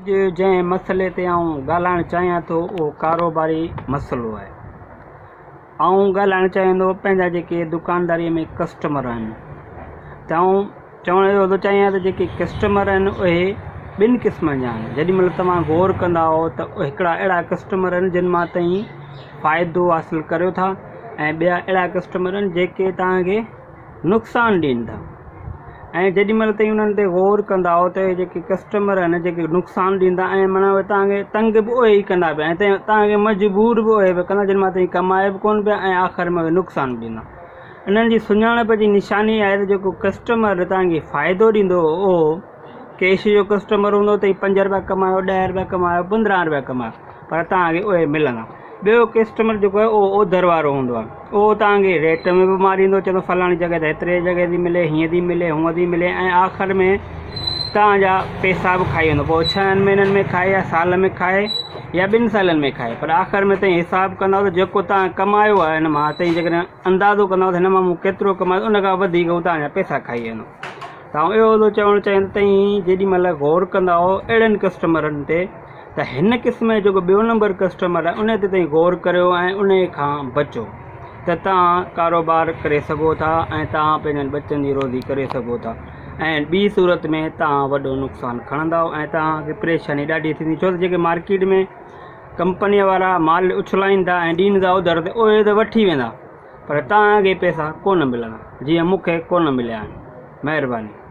اڄ جنهن مسئلي تي آئون ڳالهائڻ چاهيان ٿو اهو ڪاروباري مسئلو آهي. آئون ڳالهائڻ چاهيندو پنهنجا جيڪي دڪانداري ۾ ڪسٽمر آهن ته آئون چوڻ اهو ٿو چاهيان ته جيڪي ڪسٽمر آهن اهي ٻن قسمن جا آهن جيڏي مهل توهان غور ڪندا آهيو ته هڪڙا اهڙا ڪسٽمر آهن جن مان توهين فائدو حاصل ڪريو ٿا ۽ ٻيا اهڙا ڪسٽمر آهن جيڪي توهان کي نقصان ڏين ٿا ۽ جيڏي مهل تائين انهن تي غور ڪندا آهيو ته اهي جيڪي ڪسٽمر آهن جيڪي نقصان ڏيندا ۽ معنيٰ اهي توهان کي تنگ به اهي ئي ڪندا پيا ۽ توهان کي مجبور به اهي پيا ڪندا جن مان توهين ڪمائي به ڪونه پيا ۽ آخر ۾ اهي نقصان به ڏيندا انهن جي سڃاڻپ جي نشاني آهي ته جيڪو ڪسٽمر توهان کي فائدو ڏيندو اهو ڪيش جو ڪسٽمر هوندو ته 5 رپيا ڪمايو، 10 رپيا ڪمايو، 15 رپيا ڪمايو پر توهان کي اهي ملندا. ٻيو ڪسٽمر جيڪو آهي اهو اوڌر وارو هوندو آهي اهو توهان کي ريٽ ۾ به ماريندو چوندو فلاڻي جڳهه تي هيتري جڳهه ٿي ملي هيئن ٿي ملي هونئن ٿي ملي ۽ آخر ۾ توهان جا پئسا به کائي ويندو پوء ڇهن مهينن ۾ کائي يا سال ۾ کائي يا ٻن سالن ۾ کائي پر آخر ۾ توهين حساب ڪندؤ ته جيڪو توهان ڪمايو آهي هن مان توهين جيڪڏهن اندازو ڪندؤ ته هن مان مون ڪيترو ڪمايو ان کان وڌيڪ هو توهان جا پئسا کائي ويندو. ته آئون اهو ٿو چوڻ چاهيان ته توهين جيڏي مهل غور ڪندا آهيو اهڙن ڪسٽمرن تي ته هن قسم جو جيڪو ٻيو نمبر ڪسٽمر آهي ان تي توهين غور ڪريو ۽ ان کان بچو ته توهان ڪاروبار ڪري سگهو ٿا ۽ توهان پنهنجن ٻچن جي روزي ڪري سگهو ٿا ۽ ٻي صورت ۾ توهان وڏو نقصان کڻندؤ ۽ توهان کي پريشاني ڏاڍي ٿيندي ڇو ته جيڪي مارڪيٽ ۾ ڪمپنيء وارا مال اڇلائين ٿا ۽ ڏين ٿا اوڌر تي اهي ته وٺي ويندا پر توهان کي پئسا ڪونه ملندا جيئن مون کي ڪونه مليا آهن. مهرباني.